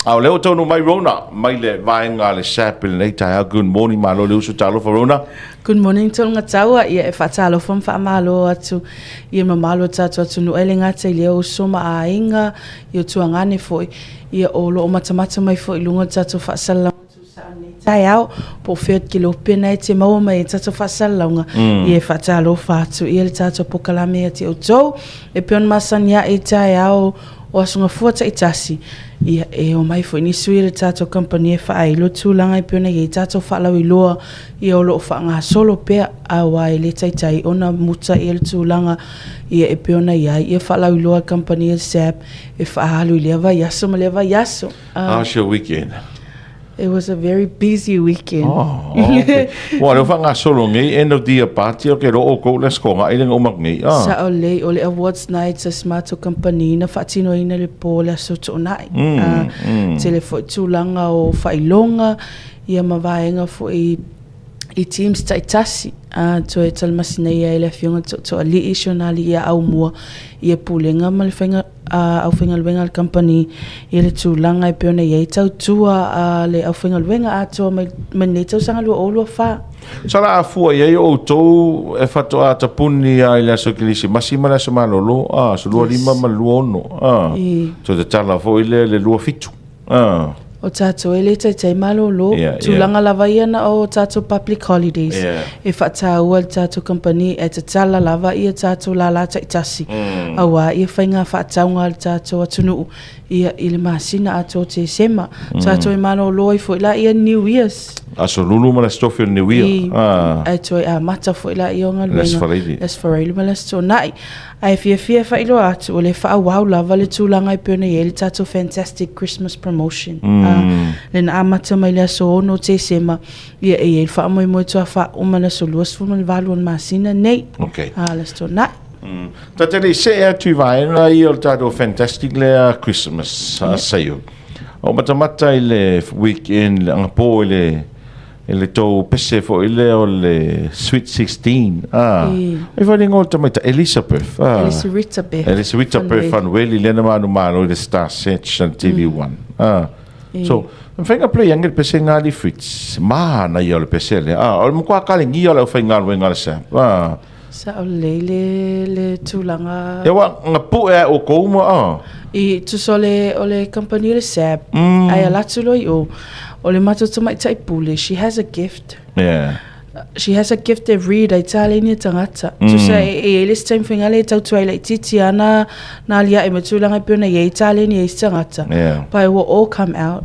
A o lea ua taunuu mai Rona mai le vaega a le SAP i lenei taeao. Good morning, malo le uso, talofa Rona. Good morning Tologataua, ia e faatalofa ma faamalo atu i le mamalu o le tatou atunuu e le gata i lea uso ma aiga, i o tuagane foi, ia o lo o matamata mai foi i luga o le tatou faasalalauga tuusao i lenei taeao, po o fea kelope na e te maua mai ai tatou faasalalauga, ia e faatalofa atu ia le tatou polokalame ia te outou. E pei ona masani ae i taeao o Aso Gafua taitasi, ia e omai foi ni sui o le tatou kamupani e faailo tulaga e pei ona i ai tatou faalauiloa ia o lo o faagasolo pea, aua e le taitai ona muta ia le tulaga ia e pei ona i ai ia faalauiloa a le kamupani a le SAB e faaalu i lea vaiaso ma lea vaiaso. How's your weekend? It was a very busy weekend. Oh, okay. Ua leo whangasolo nei, end of the year party, okay, ro o kou les ko nga ile umak nei. Ah. Sa o lei, o le awards night sa smato company na whaatino ina le po le aso toonai. Tele foi tulaga o faailoga, ia ma vaega foi i teams taitasi. Toe talamasi nei ai le afioga Tootooalii si ona alii ia Aumua ia pulega ma le faiga aufaigaluega a le kamupani i le tulaga e pei ona i ai tautua a le aufaigaluega atoa mai mai lenei tausaga 2024. Sa la afua i ai o outou e faatoa tapuni lava i le aso Kerisimasi ma le aso malolo, aso 25 ma le 26, Toe tatala foi lea i le 27. O tatou e le taitai malolo, tulaga lava ia na o tatou public holidays e faataua e le tatou kamupani e tatala lava ia tatou lala taitasi aua ia faiga faatauga a le tatou atunuu ia i le masina atoa o Tesema. Tatou e malolo ai foi la ia New Year's. Aso Lulu ma le Aso Tofi o le New Year. Ae toe amata foi la ia o galuega. Le Aso Faraile. Le Aso Faraile ma le Aso Toonai. Ae fiafia e faailoa atu, o lea e faaauau lava le tulaga e pei ona i ai le tatou Fantastic Christmas Promotion. Lea na amata mai le aso 6 o Tesema, ia e i ai le faamoemoe toa faauma le aso 28 o le masina nei. Okay. Le Aso Toonai. Ta te le i see atu i vaega ia o le tatou Fantastic lea Christmas sale. O matamata i le weekend, le agapo i le E le tou pese foi lea o le Sweet 16. Ah. E fai le tamaita Elizabeth. Ah. Elizabeth. Elizabeth Fanueli lea na manu malo i le Star Search on TV1. Ah. So, whainga play ange le pese ngā li Fritz. Māna ia o le pese lea. Ah, o le mkua kale ngia o le au whainga luenga le sa. Ah. Sa o lei le, le tulaga. E wa nga pu e o kou ma a. I tusa o le, o le company o le SAB, ai ala atu loa i o, o le matou tamaitai pule, she has a gift. Yeah. She has a gift e read ai taleni e tagata. Tusa e, e i ai le isi taimi faiga lea e tautua ai laitiiti ana na aliae ma tulaga e pei ona i ai taleni e isi tagata. Yeah. But it will all come out.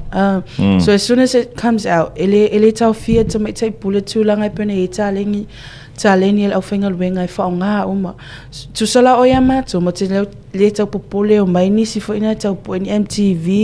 So as soon as it comes out, e le, e le taofia tamaitai pule tulaga e pei ona i ai taleni Taleni e le aufaigaluega e faaaoga uma. Tusa la oe ia matou, ma te le tau popole o mai nisi foi na tau poe ni MTV,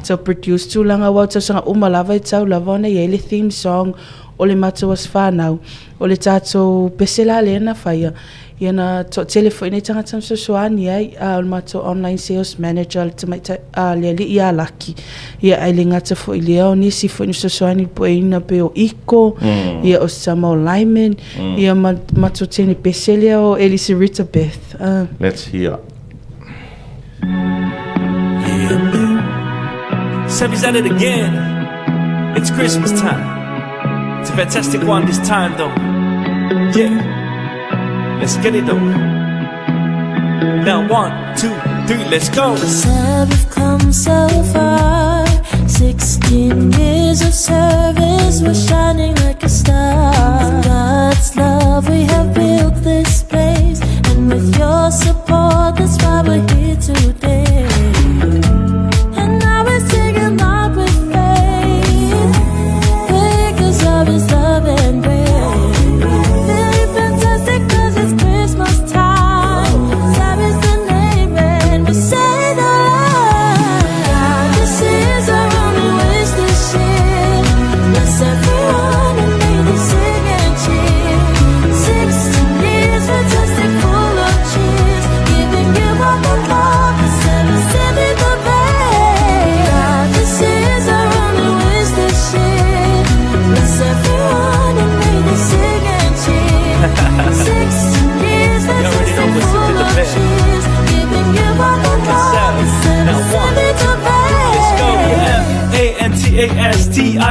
tau produce tulaga aua o tausaga uma lava e tau lava ona i ai le theme song o le matou aso fanau. O le tatou pese la lea na faia, ia na toatele foi nei tagata na fesoasoani ai, a o le matou online sales manager le tamaitai, a le alii ia Laki. Ia ae le gata foi i lea, o nisi foi na fesoasoani i le pueina pei o Iko, ia o Sama o Lyman, ia ma matou teine pese lea o Elise Beth. Let's hear. Sebi's at it again. It's Christmas time. It's a fantastic one this time though. Yeah. Let's get it though. Now 1, 2, 3, let's go. Said we've come so far. 16 years of service, we're shining like a star. With God's love, we have built this place. And with your support, that's why we're here today. And now we're singing loud with faith. Because of His love and grace. Feeling fantastic 'cause it's Christmas time. That is the name, and we say it aloud. This is our only wish this year. Bless everyone and may this year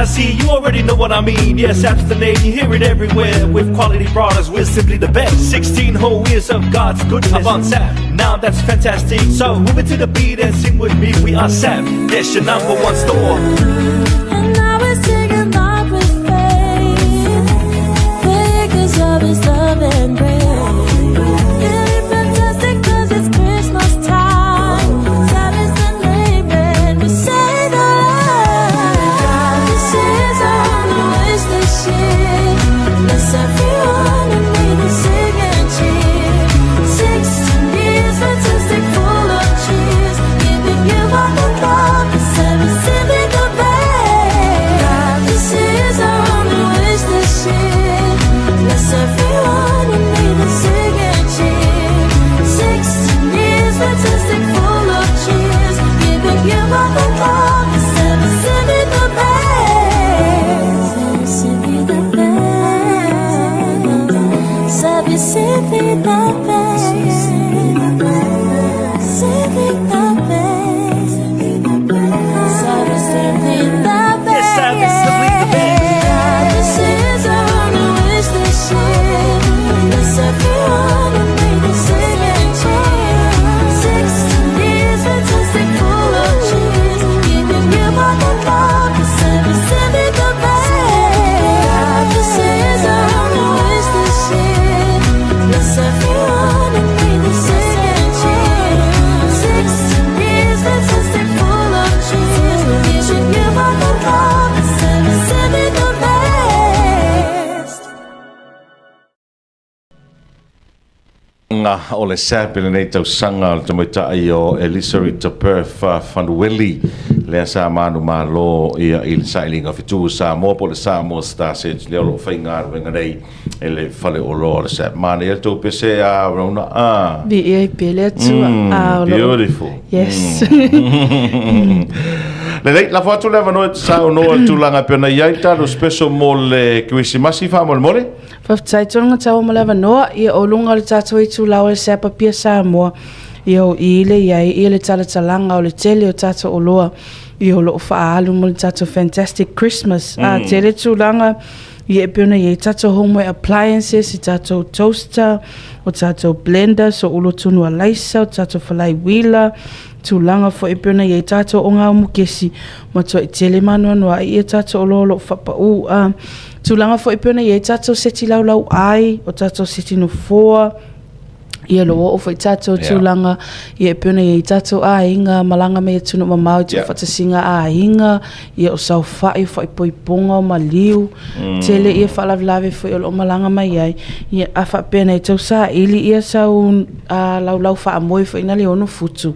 I See, you already know what I mean. Yes, that's the name, you hear it everywhere. With quality products, we're simply the best. 16 whole years of God's goodness up on SAP. Now that's fantastic. So move it to the beat and sing with me. We are SAP. That's your number one store. And now we're singing loud with faith because of His love and grace. Feeling fantastic 'cause it's Christmas time. Sad is the name, and we say that this is our only wish this year. Bless everyone and may they sing and cheer. 16 years, fantastic, full of cheers, giving you all the love that's ever simply the best. This is our only wish this year. Bless everyone and may they sing and cheer. 16 years, fantastic, full of cheers, giving you all the love that's ever simply the best. Simply the best. Simply, simply the best. Simply the best. Simply, simply the best. Yes, Sam is simply the best. This is our only wish this year. Bless everyone and may they sing and cheer. 16 years, fantastic, full of cheers, giving you all the love that's ever simply the best. This is our only wish this year. Bless everyone and may they sing and cheer. 16 years, fantastic, full of cheers, giving you all the love that's ever simply the best. Nga o le SAP i lenei tausaga o le tamaitai o Elisarita Perth Fanueli lea sa manumalo ia i le sailiga o fetu o Samoa po o le Samoa Star Search lea o lo o faigaluega nei e le faleoloa o le SAP. Manaia le tou pese a Rona a. Viia i pea le Atua. Ah, o lo- Beautiful. Yes. Lelei, lafo atu le avanoa e te saunoa i le tulaga e pei ona i ai talu special mo le Kerisimasi faamolemole. Faafetai tonu ngā tau mo le avanoa, ia o luga o le tātou itulā o le Seapa Pia Samoa, ia o i le i ai ia le talatalaga o le tele o tātou oloa, ia o loo faaalu mo le tātou Fantastic Christmas. A tele tulaga, ia e pei ona i ai tātou homeware appliances, i tātou toaster, o tātou blender, so ulo tonu a laisa, o tātou falai uila, tulaga foi e pei ona i ai tātou o ngā umukesi, matua i tele mānoanoa ai ia tātou oloa o loo faapaū. A tulaga foi e pei ona i ai tātou seti laulau ai, o tātou seti nofoa, ia lo oo foi tātou tulaga, ia e pei ona i ai tātou aiga, malaga mai atunuu mamao i tuufaatasiga aiga, ia o saofai, o faaipoipoga, o maliu, tele ia faalavelave foi o loo malaga mai ai, ia a faapea nei tau saili ia sau laulau faamoe foi na le ono futu,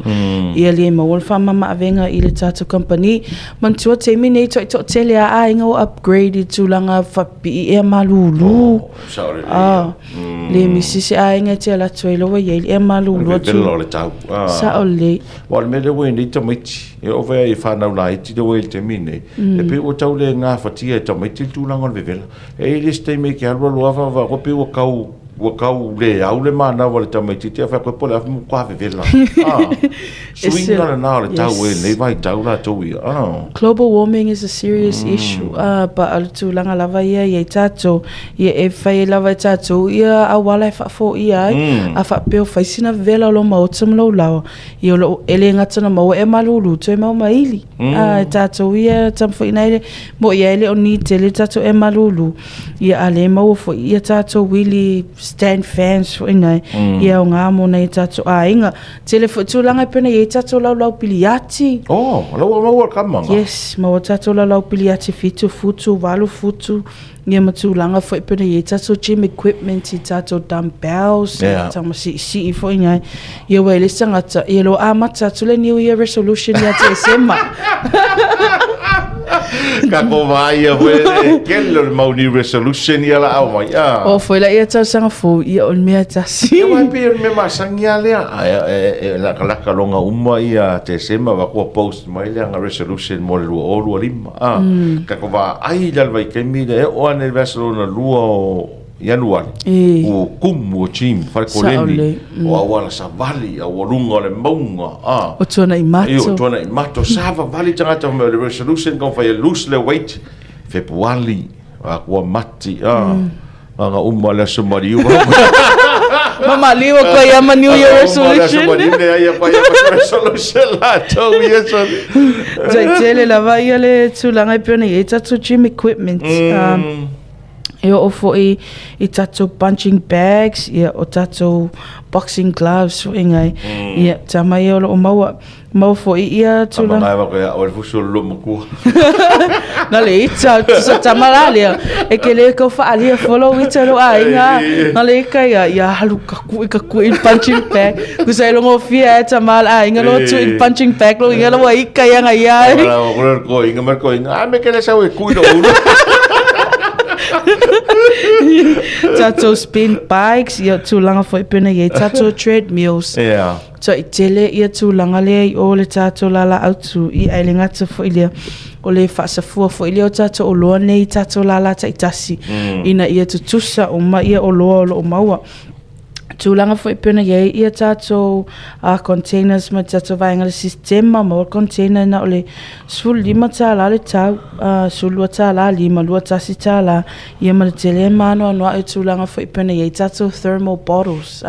ia le maua le faamamaavega i le tatou kamupani. Manatua taimi nei toai toatele a aiga ua upgrade i tulaga faapipii ea malulu. Sao lelei ia. Le misi se aiga e te alu atu ai loa i ai le ea malulu atu. Vevela o le tau. Sao lelei. Aua o le mea lea ua i ai nei tamaiti, e oo foi lava i fanau laiti lea ua i ai i le taimi lenei, e pei ua tau le gafatia e tamaiti le tulaga o le vevela. E i ai le isi taimi e te alu alu lava va pei ua tau ua tau le au le manawa o le tamaitiiti ae fai atu ai po o le a ua matua vevela. Ah, suiga lena o le tau e lenei vaitau latou ia. Ah. Global warming is a serious issue, ah, but o le tulaga lava ia i ai tatou, ia e fai ai lava e tatou ia auala e faafoia ai, a faapea o fai sina vevela o lou maota ma lou laoa, Ia o loo e le gata na maua e malulu toe mau maili. A e tatou ia tamafoiina ai le mo ia e le o ni tele tatou e malulu. Ia a le maua foi ia tatou wili stand fans foi nai. Ia o ngā mo nei tatou aiga. Tele foi tulaga e pena i ai tatou laulau piliati. Oh, lau ua maua le kama nga. Yes, maua tatou laulau piliati 7 futu, 8 futu. Ia ma tulaga foi pei ona i ai tatou gym equipment i tatou dumbbells, yeah, tama siisii foi ngai. Ia ua i le isi tagata, ia lo amata atu le New Year resolution ia Tesema. Ka ko vaai ia foi e kele o le mau new resolution ia la au mai. Ah. O foi la ia tausaga fou, ia o le mea e tasi. Ia wai pei o le mea masani a lea. Ai, e, e, laka laka longa uma ia Tesema wa kua post mai lea nga resolution mo le 2025. A, ka ko vaai i lalo vaitaimi lea e oo ane i le vaiaso lona lua o Ianuari, ua kumu o gym, fale koleni, o auala savali, a ua luga o le mauga, a. O tuanai mato. Io, o tuanai mato, savavali tagata fai mai o le resolution kau fai e lose le weight. Fepuali, a kua Mati, a aga uma le aso maliu. Ma maliu ko ia ma New Year resolution. Maliu le ai pa ia ma resolution la tau ia so. Tai tele lava ia le tulaga e pei ona i ai tatou gym equipment. E oo foi i tatou punching bags, ia o tatou boxing gloves foi ngai. Ia tama ia o loo maua. Maua foi ia tulaga. Tama ngai ia o le fusu lo makua. Na le ita sa tama la lea. E ke le kau whaalia follow ita lo aiga. Na le ika ia ia halu ka kui ka kui punching bag. Ku sa longo fia e tama la aiga lo tu in punching bag lo inga lo ika ia ngai ia. Ora ko ko inga mar ko inga. A me ke le sa we kui lo ulu. Tatou spin bikes, ia tulaga foi pena ia tatou treadmills. Yeah. So i tele ia tulaga lea i o le tatou lala autu i ae le gata foi lea o le faasafua foi lea o tatou oloa nei i tatou lala taitasi ina ia tutusa uma ia oloa o loo maua. Tulaga foi pei ona i ai ia tatou containers ma tatou vaega le sistema maua le container na o le $15 le tau, $12 5, $21 ia ma le tele ma anoanoai o tulaga foi pei ona i ai tatou thermal bottles.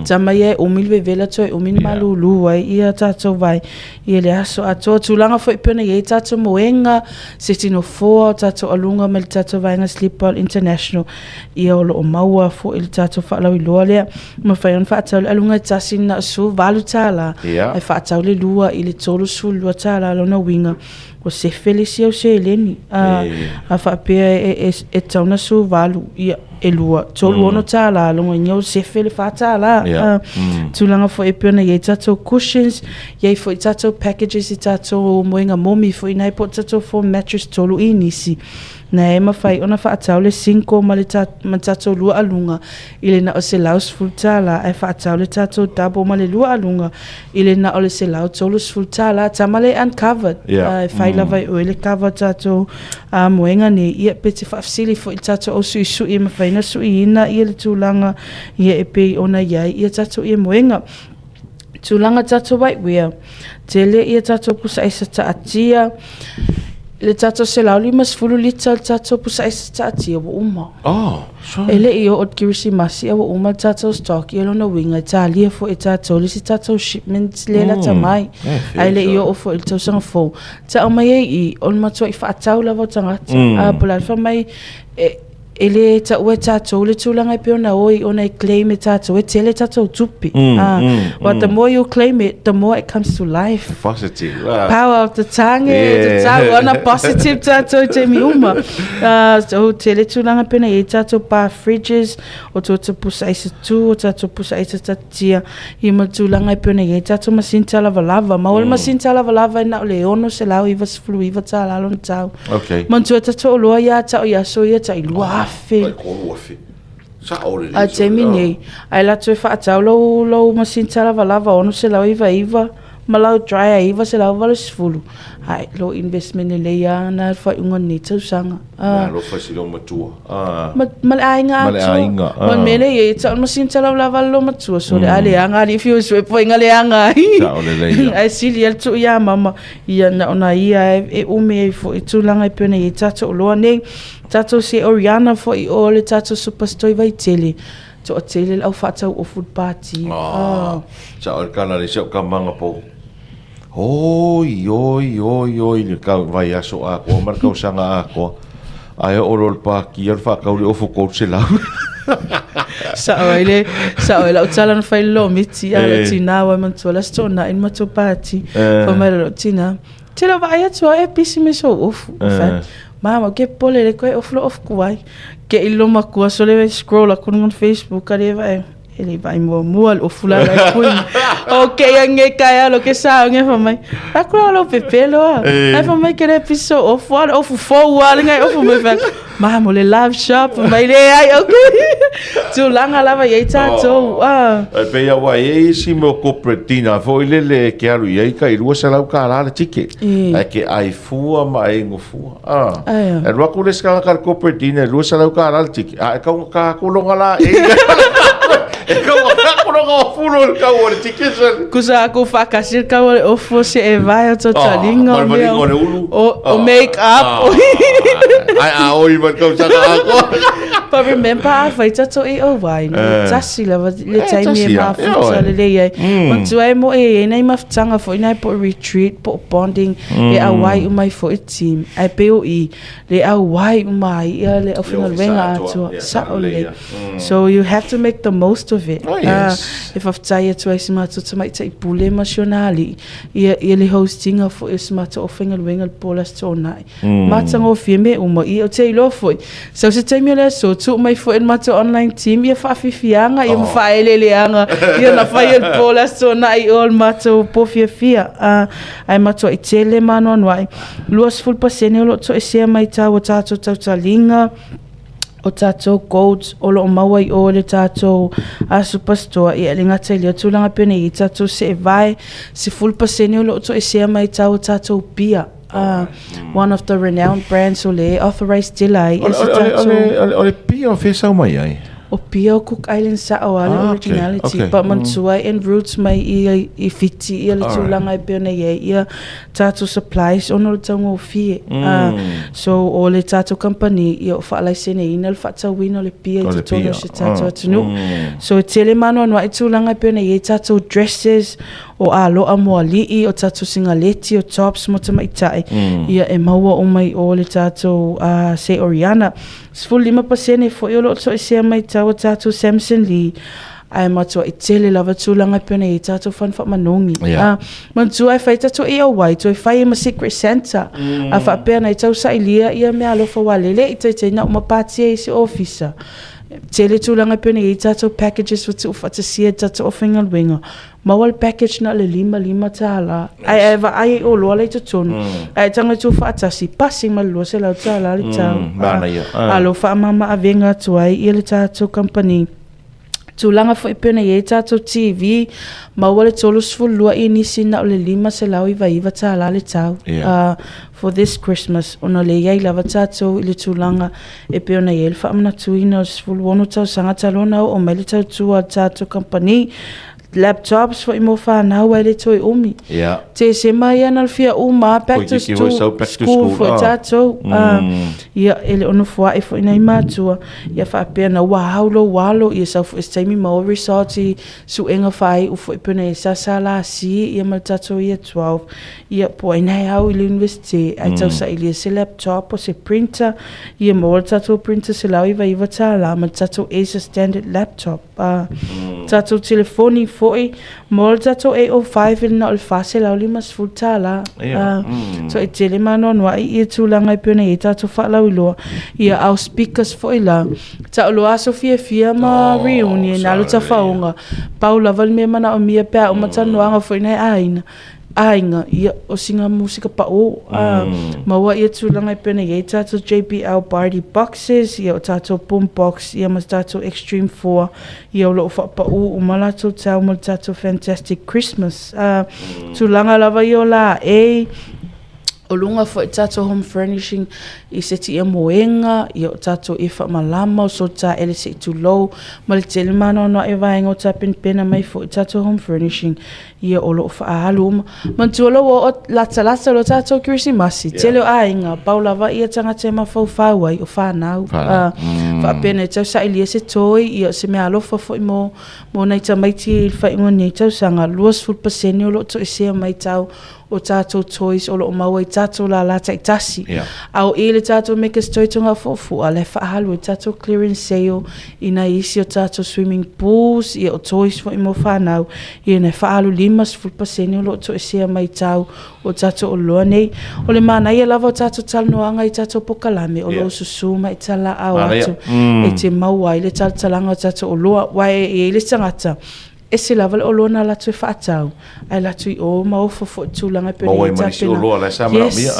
Tama ia e umi le vevela toe umi le malulu ai ia tatou vai ia le aso atoa. Tulaga foi pei ona i ai tatou moega, se tino foa o tatou aluga mai le tatou vaega Sleepwell International ia o lo o maua foi le tatou faalauiloa lea. Mafai ona faatau le aluga e tasi na o $18, ae faatau le lua i le $32 lona uiga ua sefe le isi au seleni. A faapea e tatau ona 18, ia e lua, $36, lona uiga ua sefe le $4. Tulaga foi e pei ona i ai tatou cushions, i ai foi tatou packages i tatou moega momi foi na po o tatou foam mattress tolu inisi. Na e mafai ona faatau le single ma le ma tatou lua aluga i le na o $110 ae faatau le tatou double ma le lua aluga i le na o le $130. Tama le uncovered. Yeah. E whai lava i oe le cover tatou moega nei. Ia, pe te faafesili foi i le tatou au suisui e mafai ona suiina ia le tulaga ia e pei ona i ai ia tatou ia moega. Tulaga tatou whiteware, tele ia tatou pusa aisa taatia, le tatou 150 lita le tatou pusa aisa taatia ua uma. Oh, so. E le i oo i le Kerisimasi a ua uma le tatou stock, ia lona uiga e talia foi e tatou le isi tatou shipment lea lata mai. Ae le i oo foi i le tausaga fou. Tau mai ai i i, o le matuai faatau lava o tagata. A po o le a le fai mai, e, E le taua e tatou le tulaga e pei ona oi ona e claim e tatou e tele tatou tupe. But the more you claim it, the more it comes to life. Positive. Power of the tongue, yeah. Te tau, ana positive tatou te mi uma. So tele tulaga pena i tatou pa fridges, o tō pusa aisa tū, o tatou pusa aisa tatia, i ma tulaga e pei ona i ai tatou masini talavalava. Ma o le masini talavalava e na o le $699 lona tau. Okay. Manatua tatou oloa ia tau i aso ia tai 2000. Tai 3000. Sa ole A taimi nei, ai latou e faatau lou, lou masini talavalava 699 ma lau dryer 980. Ai, lou investment lelei lava na le faaiuga o lenei tausaga. Ah. Malo fai si lou matua. Ah. Ma, ma le aiga Ma le atoa. aiga, Ma le ah. mea lea e i ai, tau le masini talavalava le lou matua, so le a leaga alii fiu e sue poiga leaga ai. Sao lelei ia. Ae sili ai le tuu ia mama, Ia na ona ia e umi ai foi tulaga e pei ona i ai tatou oloa nei. Tatou se Oriana foi o le tatou superstore i Vaitele, toatele le au faatau ofu le pati. Ah, sa o le kala le seu kamanga po. Oi, oi, oi, oi, le kau vai aso akoa ma le kausaga akoa. Ae oo loa le paki le faatau le ofu 300. Sao ai le, sao ai lau tala na fai le lomiti, a lau tina wai manatua le aso toonai na matou pati. Fai mai le lau tina, te lau vaai atu au e pisi mai sou ofu. Fai atu, mama ou ke popole le koe ofu lo ofu kuai. Ke i lo makua so le scroll aku luga o le Facebook a le vaai. E le vaai muamua le ofu la lai kui. O ke ia nge kai alo ke sa nge fa mai. Aku la lo pepelo a. Ai fa mai ke le pisi sou ofu a le ofu fou a le ngai ofu mai fa. Ma mo le love shop mai le ai okay. Tulaga lava i ai tatou. Ah. E pei a ua i ai isi mea o corporate dinner foi lele e ke alu i ai kai $200 le ticket. Ae ke ai fua ma ai inu fua. Ah. Aia. E alu atu le isi tagata i le corporate dinner e $200 le ticket, a e taugata atu lona la e E taugata atu lona ofulo i le tau o le ticket. Kusa aku whakasi le kau o le ofo se e vai o tau talinga o mea. O le ulu. O make up. Ai a oi ma kau saka ako. But remember a whai tato i o wai. No, tasi lava le taimi e mafuta le lei ai. Matua e mo e e nei mafutanga fo inai po retreat, po bonding, e a wai umai fo e team. Ai pe o i le a wai umai ia le aufaigaluega atoa. Sa'o lelei. So you have to make the most of it. Oh, yes. E faafetai atu ai si matou tamaitai pule ma si ona alii ia ia le hostinga foi o si matou aufaigaluega le po o le Aso Toonai. Matagofie mea uma ia ou te iloa foi sau se taimi o le aso tuu mai foi e le matou online team ia faafiafiaga ia ma faaeleeleaga ia na fai e le po o le Aso Toonai i o le matou po fiafia. Ae matuai tele ma anoanoai. 20% o lo o toesea mai tau o tatou tautaliga o tatou gold o lo o maua i o i le tatou Superstore, ia e le gata i lea tulaga penei i tatou seevae, 10% o lo o toesea mai tau o tatou pia. One of the renowned brands o le authorized dealer ai ia se tatou. O le pia o fea sau mai ai? O pia o Cook Island sao a le originality but manatua en route mai i Fiti ia le tulaga e pei ona i ai ia tatou supplies ona o le taugofie. So o le tatou company ia o faalaiseneina le faatauina o le pia i totonu o si tatou atunuu. So e tele ma anoanoai tulaga e pei ona i ai tatou dresses o aloa mo alii, o tatou singaleti, o tops mo tamaitai ia e maua uma i o le tatou Say Oriana. 15% foi o lo o toesea mai tau a tatou Samson Lee, ae matuai tele lava tulaga e pei ona i ai tatou fund faamanogi. Yeah. Manatua e fai tatou EOY, toe fai ai ma Secret Santa. A faapea na i tausailia ia mea alofa ua lele i taitai na uma patia i se ofisa. Tele tulaga e pei ona i ai tatou packages ua tuufaatasia e tatou aufaigaluega. Maua le package na o le $55 ae ae vaai ai oloa la i totonu ae tago e tuufaatasi pasi ma le $200 le tau. Manaia. A lo faamama avega atu ai ia le tatou kamupani. Tulaga foi pei ona i ai tatou TV, maua le 32 inisi na o le $599 le tau for this Christmas ona le i ai lava tatou i le tulaga e pei ona i ai le faamanatuina o le 16 tausaga talu ona oo mai le tautua a le tatou kamupani. Laptops foi mo fanau ai le toe umi. Yeah. Tesema ia na le fia uma back to Koe kiki hoi back to school school foi tatou. Ia e le o nofo ae foi nai matua. Ia faapea na ua au lou alo ia sau foi se taimi maua results i suega faaiu foi pei ona i SSLRC ia ma le tatou year 12. Ia po o ai na e au i le University ae tau sailia se laptop o se printer. Ia maua le tatou printer $199 ma le tatou Acer standard laptop. Tatou telefoni foi mo le tatou 805 e na o le $450. So e tele maanoanoa'i ia tulaga e pei ona i ai tatou faalauiloa. Ia a o speakers foi la, taoloa aso fiafia ma reunion alu tafaoga, pau lava le mea manaomia pe a uma talanoaga foi nai aiga, aiga, ia, o sina musika paʻō, a, maua ia tulaga e pei ona i ai tatou JBL party boxes, ia o tatou boom box, ia ma tatou extreme 4, ia o lo o faapaʻū uma latou tau mo le tatou fantastic Christmas. A, tulaga lava ia o laei, o luga foi tatou home furnishing i seti ia moega, ia o tatou ie faamalama, o sotaele se'i tulou, ma le tele maanoanoa'i o vaega o tapenapena mai foi tatou home furnishing. Ia o lo o faaalu uma. Manatua loa ua oo latalata loa tatou Kerisimasi, tele o aiga, pau lava ia tagata e mafaufau ai o fanau. Faapea nei tau sailia se toi, ia o se mea alofa foi mo mo nai tamaiti i le faaiuga o lenei tausaga, 20% o lo o toesea mai tau o tatou toys o lo o maua i tatou lala taitasi. A o i le tatou Makers Toy Tonga Fuafua, la e faaalu ai tatou clearance sale i nai isi o tatou swimming pools, ia o toys foi mo fanau. Ia na faaalu 50% o lo o toesea mai tau o tatou oloa nei. O le manaia lava o tatou talanoaga i tatou pokalame, o lo o susu mai talaau atu e te maua ai le talatalaga o tatou oloa. Aua e i ai le tagata, ese lava le oloa na latou e faatau, ae latou i o ma ofo foi tulaga e pei ona i ai tapena. Yes.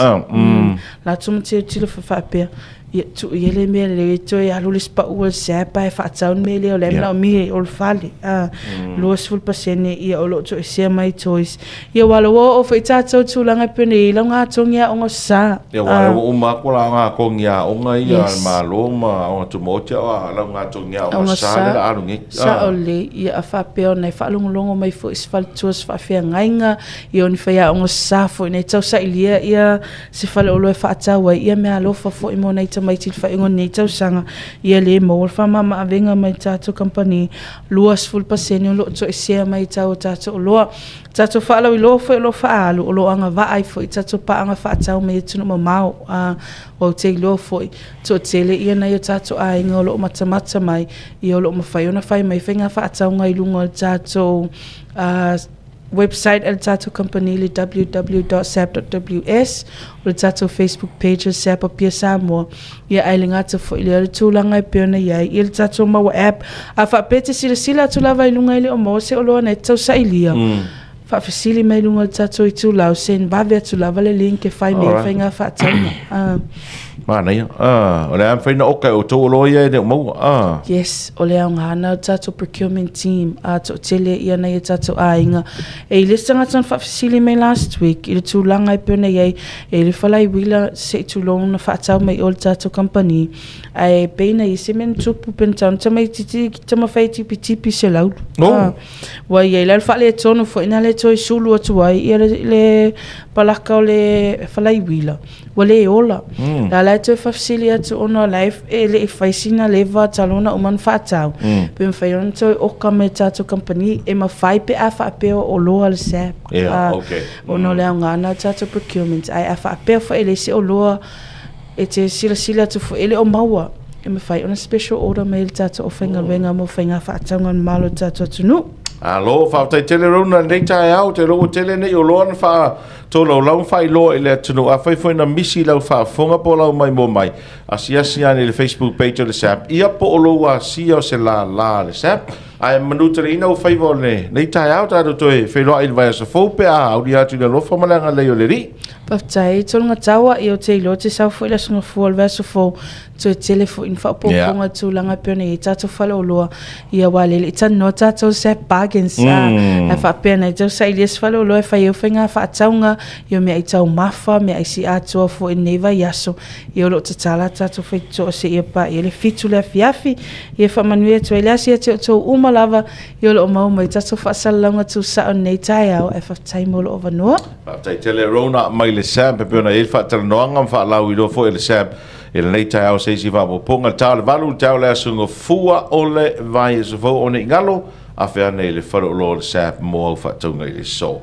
Latou ma tilotilo faapea. Ia tuu ia le mea lelei e toe alu le isi pau o le SAP ae faatau le mea lea o la e manaomia i o le fale. 20% ia o lo o toesea mai toys. Ia aua o lea ua oo foi tatou i tulaga e pei ona i ai lau gatogi aoga sa. Ia aua o lea ua uma atu la gatogi aoga ia a le Malo ma aoga tumaoti a o lau gatogi aoga sa lea o le a alu nei. Sao lelei, ia a faapea ona e faalogologo mai foi i se faletua se faafeagaiga, ia o ni faiaoga sa foi nei tausailia ia se faleoloa e faatau ai ia meaalofa foi mo nai tamaiti i le faaiuga o lenei tausaga, ia le maua le faamamaavega mai le tatou kamupani, 20% o lo o toesea mai i tau o tatou oloa. Tatou faalauiloa foi o lo o faaalu, o lo o agavaa ai foi tatou paaga faatau mai atunuu mamao. Ua ou te iloa foi, toatele ia nai o tatou aiga o lo o matamata mai, ia o lo o mafai ona fai mai faiga faatauga i luga o le tatou website a le tatou kamupani le www.sap.ws, o le tatou Facebook page o le SAP Apia Samoa. Ia ae le gata foi i lea o le tulaga e pei ona i ai ia le tatou maua app. A faapea e te silasila atu lava i luga e le o maua se oloa na e te tausailia, faafesili mai i luga o le tatou itulau, send vave atu lava le link e fai mai ai faiga faatauga. Manaia. Ah, o le a mafai ona oka e outou oloa ia e le o maua. Ah. Yes, o le aoga na o le tatou procurement team, a toatele ia nai o tatou aiga. E i le isi tagata na faafesili mai last week i le tulaga e pei ona i ai, e i le falaiuila se i tulou na faatau mai i o le tatou kamupani, ae pei na i ai se mea na tupu pe na tau na tamaitiiti taumafai e tipitipi se laulu. Oh. Ah, ua i ai la le faaletonu foi na le toe sulu atu ai ia le, le palaka o le falaiuila. Ua le ola. La la e toe faafesili atu ona o la e le i fai sina leva talu ona uma ona faatau, pe mafai ona toe oka mai e tatou kamupani, e mafai pe a faapea o oloa le SAP. Yeah, okay. Ona o le aoga lena o tatou procurement, ae a faapea foi e leai se oloa e te silasila atu foi e le o maua, e mafai ona special order mai e le tatou aufaigaluega mo faiga faatauga a le Malo o le tatou atunuu. Malo, faafetai tele Rona i lenei taeao, ou te iloa ua tele nei oloa na faa Tolaulauga faailoa i le atunuu. Afai foi na misi lau faafofoga po o lau maimoa mai, asiasi ane i le Facebook page o le SAP ia po o lou asia o se lālā a le SAP. Ae manuteleina ou faiva o lenei taeao, tatou toe feiloai i le vaiaso fou pe a aulia atu i le alofa ma le agalelei o le Alii. Faafetai Tologataua, ia ou te iloa ou te sau foi i le Aso Gafua o le vaiaso fou, toe tele foi ni faaopoopoga i tulaga e pei ona i ai tatou faleoloa, ia aua o lea e le i talanoa tatou SAP bargains, ae faapea na i tau sailia se faleoloa e fai ai faiga faatauga, ia o meaai taumafa, meaai siiatoa foi i lenei vaiaso, ia o lo o tatala tatou faitotoa seia paia le 7 i le afiafi. Ia faamanuia atu ai le asi ia te outou uma lava, ia o lo o maua mai tatou faasalalauga tuusao i lenei taeao, ae faafetai mo lou avanoa. Faafetai tele Rona mai le SAP e pei ona i ai le faatalanoaga ma faalauiloa foi e le SAP i lenei taeao se isi faaopoopoga, le ta o le 8 i le taeao o le Aso Gafua o le vaiaso fou o nei galo, afe ane i le faleoloa o le SAP mo au faatauga i le aso.